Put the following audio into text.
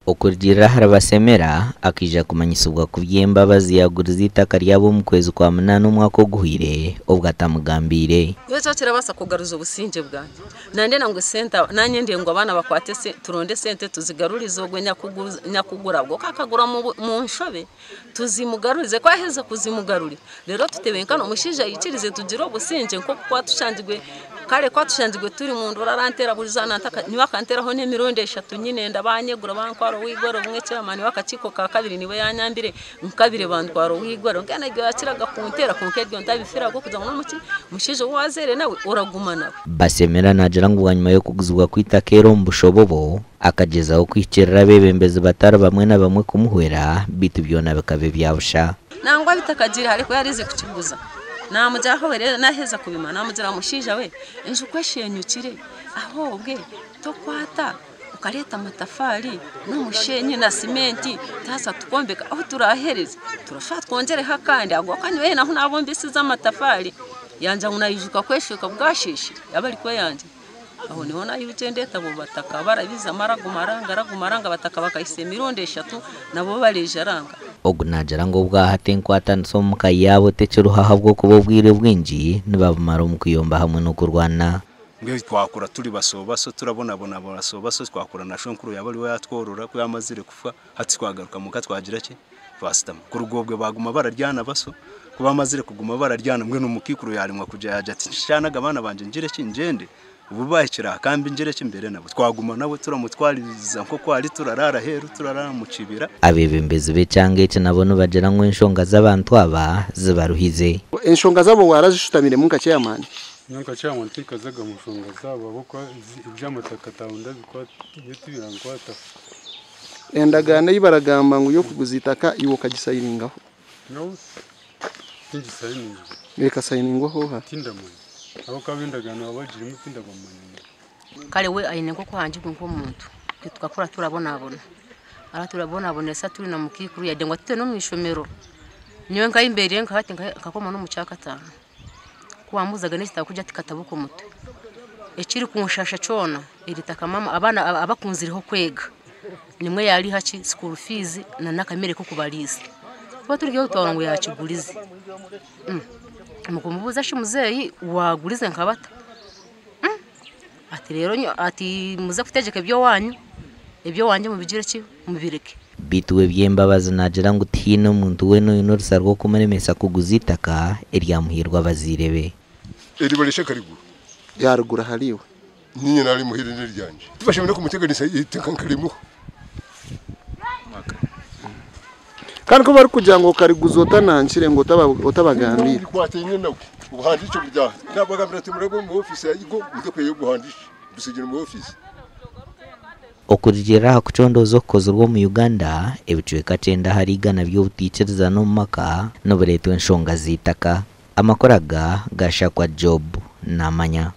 Okurugiirira ahari Basemera, akaija kumanyisibwa ku Byembabazi yaagurize eitaka ryabo omu kwezi kwa munaana omwaka oguhweire obwo atamugambiire. Ekyo kirabaasa kugaruza obusingye bwangye. Nandenda ngu esente nanye ndye ngu abaana bakwate turonde esente tuzigarurize ogwe nyakugura bwo akagura mu nshobe tuzimugarurize ku aheza kuzimugarurira reero tutebenkane omushaija aikirize tugire obusingye nk'oku kwatushangirwe kare kwatushangirwe turi munda ori aranteera buri izooba nyowe akanteraho n'emirundi eshatu nyine enda banyegura bantwara ow'eigwaro obumwe chairman w'akakiiko ka kabiri niwe yanyambire nkabire bantwara ow'eigwaro mbwenu eryo yakiraga kunteera kwonka eryo ntabifire ahabw'okugira ngu n'omuki omushaija ou wazaire nawe oraguma nawe. Basemera naagira ngu bwanyima y'okuguzibwa kw'eitaka eri omu Bushobobo, akagyezaho kuhikiirira abeebembezi batari bamwe na bamwe kumuhwera beitu byona bikaba ebya busha. Nangwa bitakagiire hare ku yaarize kukiguza, naamugira aho we naaheza kubimara naamugira mushaija we enju ku eshenyukire ahobwe tokwata okareeta amatafaari n'omusheenyi na simenti twaza tukombeka ahu turaahereze turashusha twongyereho akandi ago akandi ahu naabombesize amatafaari yangira ngu naijuka kweshweka bwasheeshire yaaba ari kweyangira. Aho niho naayibukire ndeeta abo bataka barabizamu aragumaranga aragumaranga abataka bakahitsya emirundi eshatu nabo bareejaranga. Ogu naagira ngu obwahati enkwatanisa omu ka yaabo tekiriho ahabw'okuba obwire bwingi nibabumara omu kuyomba hamwe n'okurwana. Mbwenu twakura turi basoobaso turabonabona basoobaso twakura na shwenkuru yaaba ariwe yaatworora ku yaamazire kufa hati twagaruka muka twagira ki twashutama. Kuruga obwe baaguma bararyana baso ku baamazire kuguma bararyana mbwenu omukaikuru yaaremwa kugira yaagira ati nshanaga abaana bangye ngire ki ngyende obu baahikire aha kambi ngire ki mbeere nabo. Twaguma nawe turamutwariza nk'oku ari turaraara aheeru turaraara omu kibira. Abeebembezi b'ekyanga eki nabo nibagira ngu enshonga z'abantu aba zibaruhize. Enshonga zaabo warazishutamiremu nka chairman? Nyowe nka chairman tinkazaga mu nshonga zaabo ahabw'okuba eby'amataka nyowe tibirankwataho. Endagaano ei baragamba ngu y'okuguza eitaka iwe okagisayiningaho? Nyowe tingisayiningireho. Ekasayiningwaho oha? Tindamanya ahabw'okuba endagaano abagirimu tindabamanya nyowe. Kare we aine nk'okuhangirwe nk'omuntu itwe tukakura turabonabona araturabonabonesa turi na mukaikuru yadde ngu atute n'omu ishomero nyowe nka ahi mbeire nka hati nkakoma n'omu kyakataano ku wambuuzaga n'ekitabo kugira ati katabuka omutwe ekirikunshasha kyona eri itaka maama abaana abakunzireho kwega nimwe yaariha ki school fees na n'akamere k'okubariisa tuba turi haihi twahurira ngu yaakigurize mukumubuuza shi muzeeyi waagurize nka bata Ati reero ati muze kutegyeka eby'owaanyu, eby'owangye mubigire ki? Mubireke. Beitu we Byembabazi naagira ngu tihaine omuntu weena oine orusa rw'okumuremesa kuguza eitaka eryamuhairwe abazaire be. Eriba rishya akarigura. Yaarigura ahariiwe. Niinye naarimuhaire n'eryangye. Tibashemereire kumuteganisa eitaka nkarimuha. Kandi ku barikugira ngu okariguza otanankire ngu otabagambiire. Ndikwataine nawe obuhandiikye buri aha. Naabagambira nti murabe omu ofiisi ya IGO muze kwihayo obuhandiikye mbusigire omu ofiisi. Okurugiirira aha kucondooza okukozirwe omu Uganda, ebicweka kyenda ahari igana by'obutaikirizana omu maka nibureetwa enshonga z'eitaka. Amakuru aga gashakwa Job Namanya.